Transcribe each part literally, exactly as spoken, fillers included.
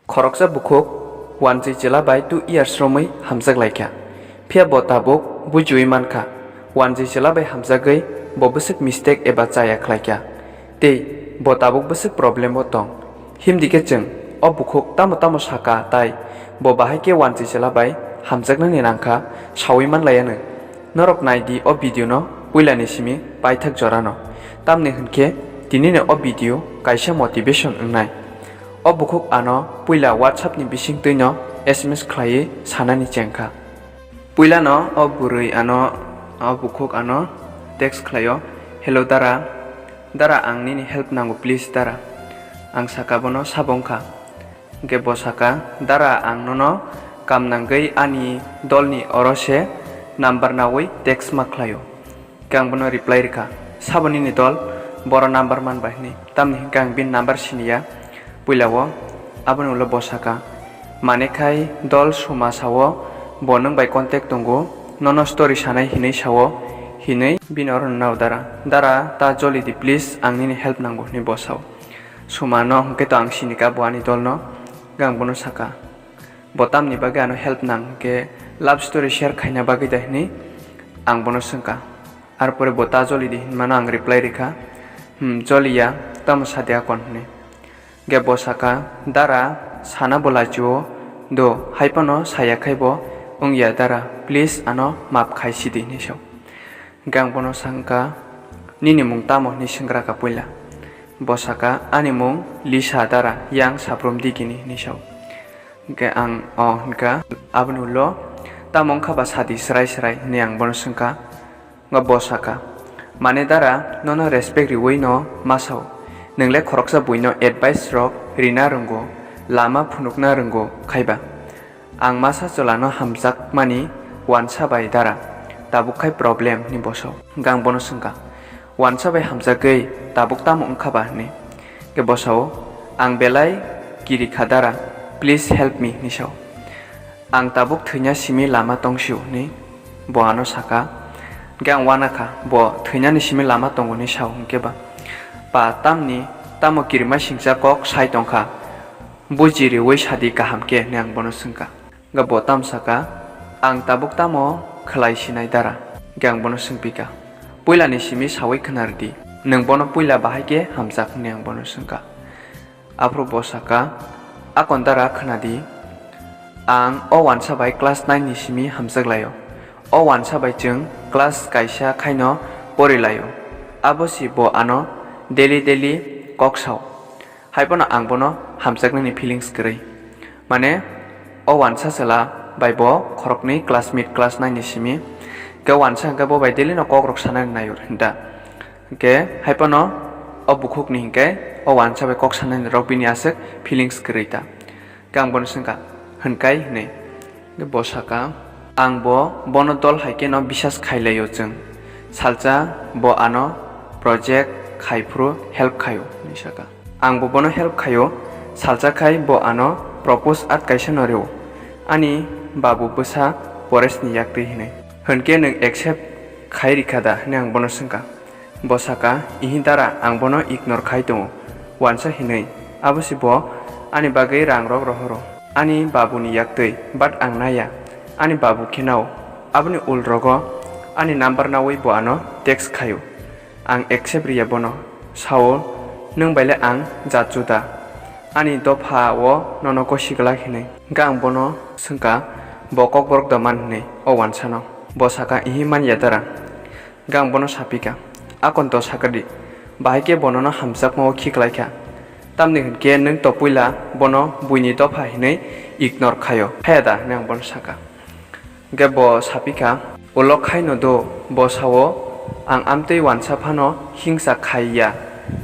Khoroksa bukhuk uansui chwla bai two years romwi hamjak lai kha. Phiya bo tabuk bujiui man kha, uansui chwla bai hamjagwi bo bwswk mistake eba chaya khlai kha. Tei bo tabuk bwswk problem o tong. Himdi khe chwng o bukhuk tamo tamo saka tai bo bahai khe uansui chwla bai hamjaknani nang kha saui man lai anw. Norok nai di o video no puila ni simi paithak jora no. Tamni hwn khe tini ni o video kaisa motivation wngnai. O bukhuk ano puila WhatsApp ni bisingtwi no S M S khlaiwi sanani cheng kha. Puila no o bwrwi ano, o bukhuk ano text khlai o, "Hello dara, dara ang nini help nango please dara." Ang saka bono sabo wngkha. Hwnkhe bo saka, "Dara ang nono kam nangwi ani dolni oro se number naui text ma khlai o." Khe ang bono reply rwkha, "Sabo nini dol, boro number man bai," hwnwi. Tamni hwnkhe ang bini number siniya puila o. Aboni ulo bo saka, "Mane khai dol suma sao, bo nwng bai contact tongo, nono story sanai hinwi sao," hinwi bini oro nao dara. "Dara ta joli di please, ang nini help nango," hinwi bo sao. Suma no hwnkhe to ang sinika bo ani dol no, hwnkhe ang bono saka. Bo tamni bagwi ano help nang khe love story share khaina bagwi da hinwi ang bono swngkha. Arpore bo ta joli di hinmano ang reply rikha, "Hmm, joliya, tamo sadi akon," hinwi. Ge bo saka, "Dara, sana bo lachio do, haiphano saya khai bo wngya dara, please ano maap khai sidi," hinwi sao. Hingke ang bono sangka, "Nini mung tamo?" hinui sengkra ka puila. Bo saka, "Ani mung Lisa dara, yang Sabrum digini," hinui sao. Hingke ang o hingka, aboni ulo, "Tamo wngkha ba sadi srai srai?" hinui ang bono sengka. Hingke bo saka, "Mane dara, nono respect riui no ma sao? Nwngle khoroksa buino advice rok rina rwngo, lama phunukna rwngo khaiba?" Ang masa chwlano hamjakmani uansa bai dara, tabuk khai problem, hinui bo sao. Hingke ang bono swngkha, "Uansa bai hamjagwi tabuk tamo wngkha ba?" hinui. Hingke bo sao, "Ang belai kiri kha dara, please help me," hinui sao. "Ang tabuk thwina simi lama tong sio," hinui bo ano saka. Hingke ang uana kha, bo thwinani simi lama tongo hinui sao hingke ba. Pa tamni tamo kirima singcha kok sai tongkha. Buji riui sadi kaham khe, hinui ang bono swngkha. Hingke bo tamo saka, "Ang tabuk tamo khlai sinai dara?" Hingke ang bono swngpika, "Puilani simi saui khna rwdi, nwng bono puila bahai khe hamjak," hinui ang bono swngkha. Aphuru bo saka, "Akon dara khna di, ang o uansa bai class nine ni simi hamjak laio. O uansa bai chwng class kaisa khaino pori laio. Abo si bo ano daily daily kok sao." Hai bono ang bono hamjaknani feelings kwrwi. Mane, o uansa chwla bai bo khoroknwi classmate class nine ni simi. Hingke uansa hingke bo bai daily no kok rok sanani nai hinda. Hingke hai bono o bukhuk ni hingke o uansa bai kok sanani rok bini aswk feelings kwrwi ta. Hingke ang bono swngkha, "Hwnkai?" hinui. Bo saka, "Ang bo bono dol hai kheno bisas khai laio chwng. Salsa bo ano project khai phuru help khaio," hinui saka. "Ang bo bono help khaio, salsa khai bo ano propose at kaisa no rwo. Ani babu bwsa Poresh ni yaktwi hinui. Hwnke nwng accept khai rikha da?" hinui ang bono swngkha. Bo saka, "Ihi dara, ang bono ignore khai tongo, uansa hinui. Abo si bo ani bagwi rang rok rohoro ani babu ni yaktwi, but ang naiya. Ani babu khe nao." Aboni ul rogo ani number naui bo ano text khaio. Ang accept riya bono, sao, "Nwng baile ang jat juda. Ani dopha o nono kosi glak," hinui. Hingke ang bono swngkha, "Bo kokborok da man?" hinui o uansano. Bo saka, "Ihi manya dara." Hingke ang bono sapikha, "Akon to sakrwdi, bahai khe bo nono hamjakma o khiklaikha. Tamni hwnkhe nwng to puila bono buini dopha hinui ignore khaio, haya da?" hinui ang bono saka. Hingke bo sapikha, "Ulo khaino do, bo sao, ang amtwi uansa phano hingsa khaiya,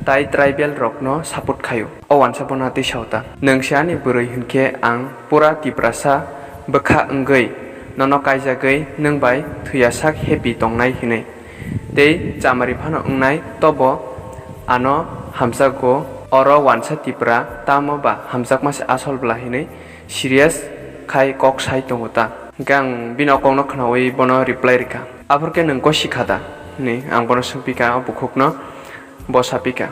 tai tribal rokno support khaio." O uansa bono twi sao ta, "Nwng se ani bwrwi hwnkhe ang pura Tiprasa bwkha wngwi nono kaijagwi nwng bai thwiyasak happy tongnai hinui. Tei chamari phano wngnai, tobo ano hamjakgo, oro uansa Tipra tamo ba hamjakma se asol bwla hinui serious khai kok sai tongo ta." Hingke ang bini o kokno khnaui bono reply rikha, "Aphuru khe nwng koi sikha da?" hinui ang bono swngpikha o bukhukno. Bo sapikha,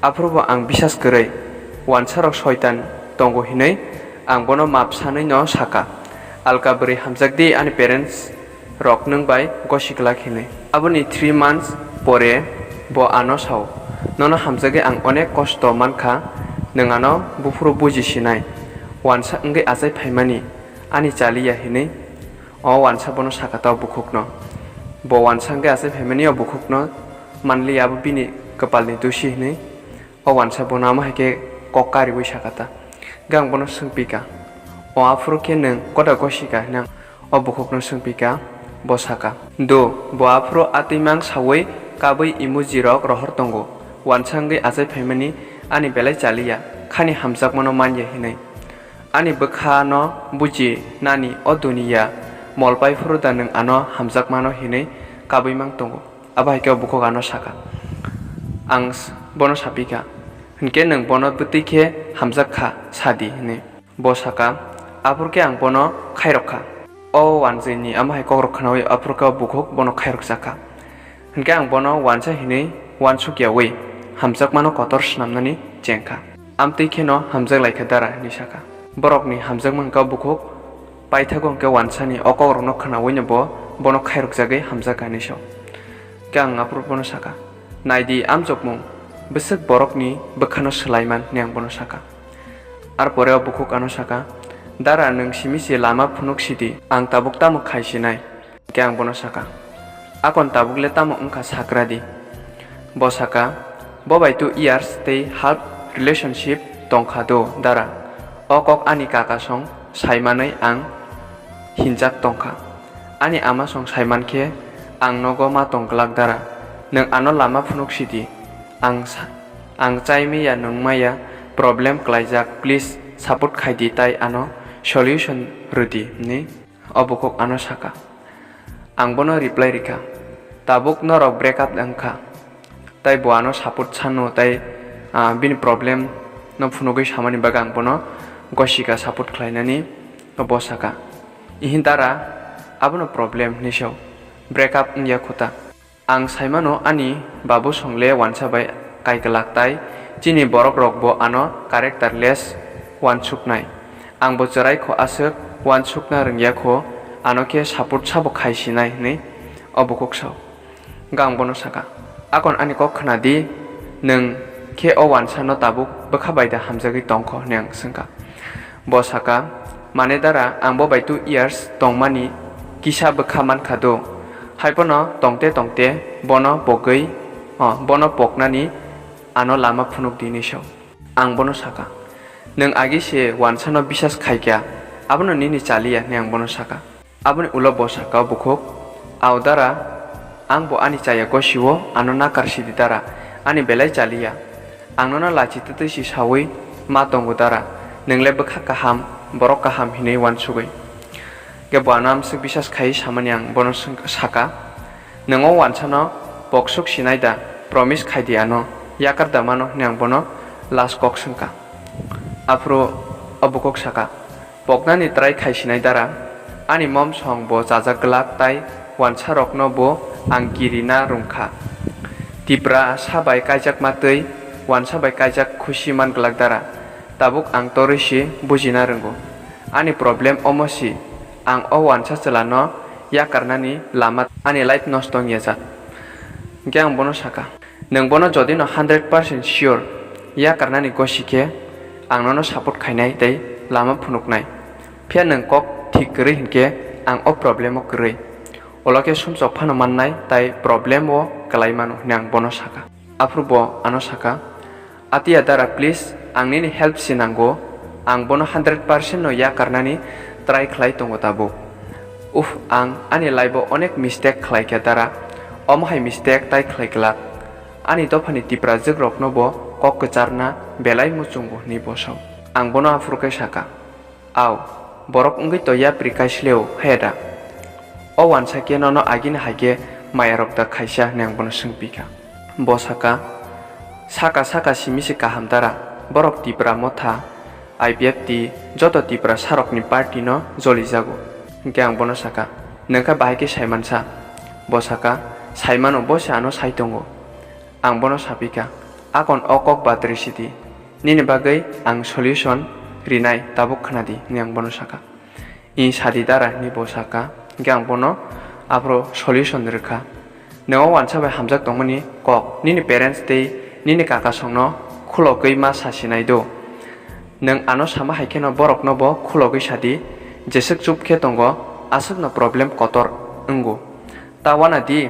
"Aphuru bo ang bisas kwrwi, uansarok soitan tongo hinui Ang bono map sanwi no saka, "Alka bwrwi hamjak di, ani parents rok nwng bai gosi glak," hinwi. Aboni three months pore bo ano sao, "Nono hamjagwi ang onek kosto mankha, nwng ano buphuru buji sinai, wansa wngwi achai phaimani ani chaliya," hinwi o wansa bono saka ta o bukhukno. Bo wansa wngwi achai phaimani o bukhukno manliya, abo bini kwpalni dusi hinwi. O wansa bono amo hai khe kok kariui saka ta. Hwnkhe ang bono swngpika, "O aphuru khe nwng koda gosika?" hinwi o bukhukno swngpika. Bo saka, "Do, bo aphuru atwimang saui kabui emoji rok rohor tongo. Wansa wngwi achai phaimani ani belai chaliya, khani hamjakmano manya hinwi. Ani bwkhano buji nani o duniya mol pai phuru da nwng ano hamjakmano hinwi kabuimang tongo?" Abo hai khe o bukhuk ano saka, ang s-, bono sapikha, "Hinkhe nwng bono bwtwi khe hamjak kha, sa di," hinwi. Bo saka, "Aphuru khe ang bono khairok kha." O wanjwini amo hai kokrok khnaui aphuru khe o bukhuk bono khairokjak kha. Hinkhe ang bono wansa hinwi uansuk yaui hamjakmano kotor snamnani cheng kha. "Amtwi kheno hamjak lai kha dara," hinwi saka. Borokni hamjakma hwnkhe o bukhuk paithago hwnkhe wansani o kokrokno khnaui no bo bono khairokjagwi hamjak kha hinwi sao. Khe ang aphuru bono saka, "Nai di amjokmung, bwswk borokni bwkhano swlaiman," hinwi ang bono saka. Arpore o bukhuk ano saka, "Dara, nwng simi se lama phunuk sidi, ang tabuk tamo khai sinai?" Hwnkhe ang bono saka, "Akon tabuk le tamo wngkha sakra di?" Bo saka, "Bo bai two years tei half relationship tongkha do, dara. O kok ani kaka song saimanwi ang hinjak tongkha. Ani ama song saiman khe ang nogo ma tong glak, dara. Nwng ano lama phunuk sidi. Ang sa-, ang chai maya, nwng maya, problem klaijak, please support khai di tai ano solution rw di," hinwi o bukhuk ano saka. Ang bono reply rikha, "Tabuk norok break up wngkha, tai bo ano support sano, tai, ah, bini problem no phunugwi samani bagwi ang bono gosika support khlainani." Bo saka, "Ihi dara, abono problem hinwi sao, break up wngya khuta. Ang saimano ani babu songle wansa bai kaiklak tai chini borok rok bo ano characterless wansuknai. Ang bo chwrai kho aswk wansukna rwngya kho, ano khe support sabo khai sinai," hinwi o bukhuk sao. Hwnkhe ang bono saka, "Akon ani kok khna di, nwng khe o wansano tabuk bwkha bai da hamjagwi tong kho?" hinwi ang swngkha. Bo saka, "Mane dara, ang bo bai two years tongmani kisa bwkha mankha do. Haiphano tongte tongte bono pogwi, o, bono poknani ano lama phunuk di," hinwi sao. Ang bono saka, "Nwng agi se wansano bisas khaikha, abono nini chaliya," hinwi ang bono saka. Aboni ulo bo saka o bukhuk, "Ao dara, ang bo ani chaya gosio, ano nakar sidi dara, ani belai chaliya. Ang nono lachi twtwi si saui ma tongo dara, nwng le bwkha kaham, borok kaham hinwi wansugwi." Khe bo ano amswk bisas khai samani ang bono swng-, saka, "Nwng o wansano poksuk sinai da, promise khai di ano, yakar da mano?" hinwi ang bono last kok swngkha. Aphuru o bukhuk saka, "Poknani try khai sinai dara, ani mom song bo chajak glak tai wansarokno bo ang kirina rwngkha. Tipra sa bai kaijakma twi wansa bai kaijak khusi man glak dara, tabuk ang torwi si bujina rwngo. Ani problem omo si, ang o wansa chwlano yakarnani lama, ani life nosto wngya jak." Hwnkhe ang bono saka, "Nwng bono jodi no hundred percent sure yakarnani gosi khe, ang nono support khainai tei lama phunuknai. Phiya nwng kok thik kwrwi hinkhe ang o problem o kwrwi. Ulo khe sumsok phano mannai tai problem o kwlai mano," hinwi ang bono saka. Aphuru bo ano saka, "Atiya dara, please, ang nini help si nango. Ang bono hundred percent no yakarnani try khlai tongo tabuk. Uff, ang ani life o onek mistake khlai kha dara. Omo hai mistake tai khlai glak. Ani dophani Tiprajwk rokno bo kok kwcharna belai muchungo," hinwi bo sao. Ang bono aphuru khe saka, "Ao, borok wngwi to yapri kaisleo, haya da? O wansa khe nono agini hai khe mayarok da khaisa?" hinwi ang bono swngpikha. Bo saka, "Saka saka simi se kaham dara, borok Tipra Motha, I P F T, joto Tiprasarokni party no jolijago." Hwnkhe ang bono saka, "Nwng khe bahai khe saimansa?" Bo saka, "Saimano, bo se ano sai tongo." Ang bono sapikha, "Akon o kok batri sidi, nini bagwi ang solution rinai tabuk khna di, hwnwi ang bono saka. I sadi dara, hwnwi bo saka. Hwnkhe ang bono aphuru solution rwkha. Nwng o wansa bai hamjak tongmani kok nini parents tei nini kaka songno khulogwi ma sasinai do. Nwng ano sama hai kheno borokno bo khulogwi sadi, jeswk chup khe tongo, aswkno problem kotor wngo. Ta wana di,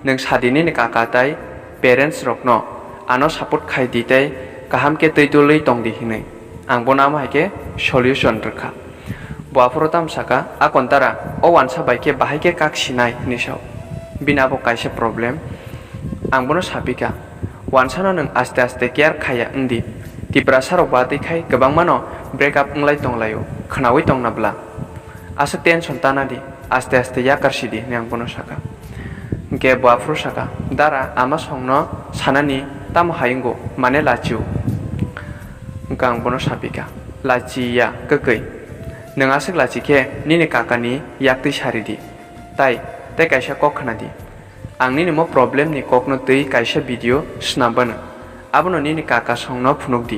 nwng sadi nini kaka tai parents rokno ano support khai di tei kaham khe twi dulwi tong di hinwi. Ang bono amo hai khe solution rwkha. Bo aphuru tamo saka, "Akon dara, o wansa bai khe bahai khe kak sinai," hinwi sao. Bini abo kaisa problem. Ang bono sapikha, "Wansano nwng aste aste care khaiya wngdi. Tiprasa rok ba twi khai kwbangmano break up wnglai tonglaio, khwnaui tongna bwla. Aswk tension tana di, aste aste yakar sidi," hinwi ang bono saka. Hwnkhe bo aphuru saka, "Dara, ama songno sanani tamo hai wngo, mane lachio?" Hwnkhe ang bono sapikha, "Lachiya kwkwi. Nwng aswk lachi khe nini kakani yaktwi sari di. Tai, tei kaisa kok khna di. Ang nini mo problem ni kokno twi kaisa video swnam bano. Abono nini kaka songno phunuk di.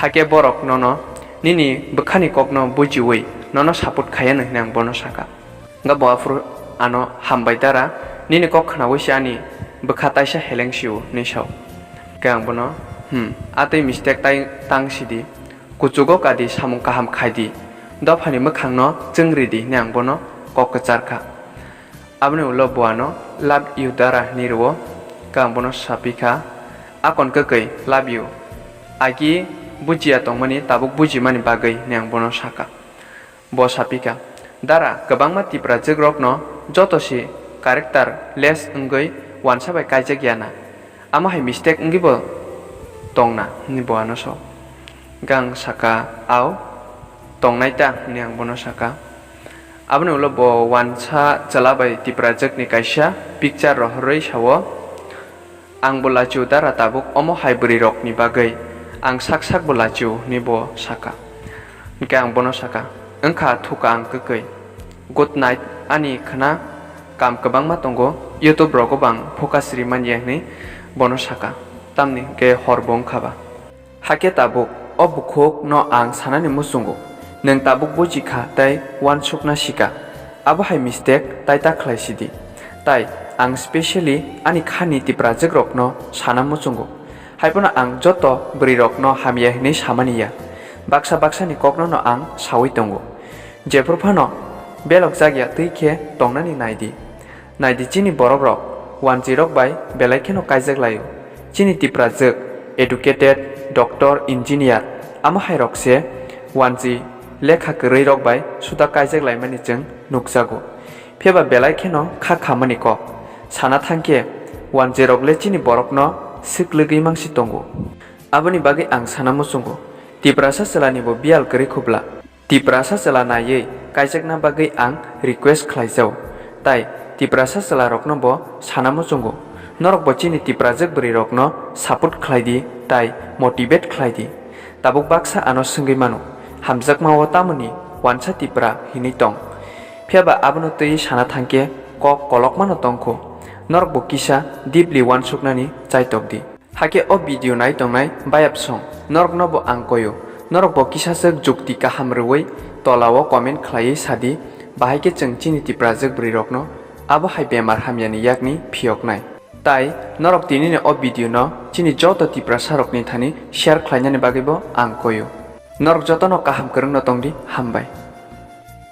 Hakhe borok nono nini bwkhani kokno bujiui nono support khaiya," hinwi ang bono saka. Hwnkhe bo aphuru ano, "Hambai dara, nini kok khnaui se ani bwkha taisa heleng sio," hinwi sao. Hwnkhe ang bono, "Hmm, atwi mistake tai tang sidi. Kuchugo kadi, samung kaham khaidi. Dophani mwkhangno chwng ridi," hinwi ang bono kok kwcharkha. Aboni ulo bo ano, "Love you dara," hinwi rwo. Hwnkhe ang bono sapikha, "Akon kwkwi, love you. Agi bujiya tongmani tabuk bujimani bagwi," hinwi ang bono saka. Bo sapikha, "Dara, kwbangma Tiprajwk rokno joto si character less wngwi wansa bai kaijak ya na. Amo hai mistake wngwi bo tongna," hinwi bo ano so. Hwnkhe ang saka, "Ao, tongnai ta," hinwi ang bono saka. Aboni ulo bo wansa chwla bai Tiprajwk ni kaisa picture rohorwi sao, "Ang bo lachio dara tabuk omo hai bwrwi rok ni bagwi, ang sak sak bo lachio," hinwi bo saka. Hwnkhe ang bono saka, "Wngkha thuka ang kwkwi. Good night, ani khwna kam kwbangma tongo, YouTube rogo bo ang focus ri man ya," hinwi bono saka. Tamni hwnkhe hor bo wngkha ba. Hakhe tabuk o bukhuk no ang sanani muchungo, nwng tabuk buji kha tei uansukna sika, abo hai mistake tai ta khlai sidi. Tai ang specially ani khani Tiprajwk rokno sana muchungo. Haiphano ang joto bwrwi rokno hamya hinwi samani ya. Baksa baksa ni kokno no ang saui tongo. Jephru phano belok jak ya twi khe tongnani nai di. Nai di, chini borok rok wanjwi rok bai belai kheno kaijak laio. Chini Tiprajwk educated, doctor, engineer, amo hai rok se wanjwi lekha kwrwi rok bai suda kaijak laimani chwng nukjago. Phiya ba belai kheno kha khamani kok. Sana thang khe wanjwi rok le chini borok no swk lwgwi mangsi tongo. Aboni bagwi ang sana muchungo, Tiprasa chwla ni bo biyal kwrwi khubla. Tiprasa chwla naiwi kaijakna bagwi ang request khlaijao, tai Tiprasa chwla rokno bo sana muchungo, norok bo chini Tiprajwk bwrwi rokno support khlai di tai motivate khlai di. Tabuk baksa ano swngwi mano, hamjakma o tamoni wansa Tipra hinwi tong? Phiya ba abono twiwi sana thang khe kok kolokmano tong kho. Norok bo kisa deeply uansuknani chaitok di. Hakhe o video nai tongnai bayapsong, norokno bo ang koio, norok bo kisaswk jukti kaham rwui tola o comment khlaiwi sadi, bahai khe chwng chini Tiprajwk bwrwi rokno abo hai bemar hamyani yakni phiyoknai. Tai norok tinini o video no chini joto Tiprasa rokni thani share khlainani bagwi bo ang koio. Norok jotono kaham kwrwngno tongdi, hambai.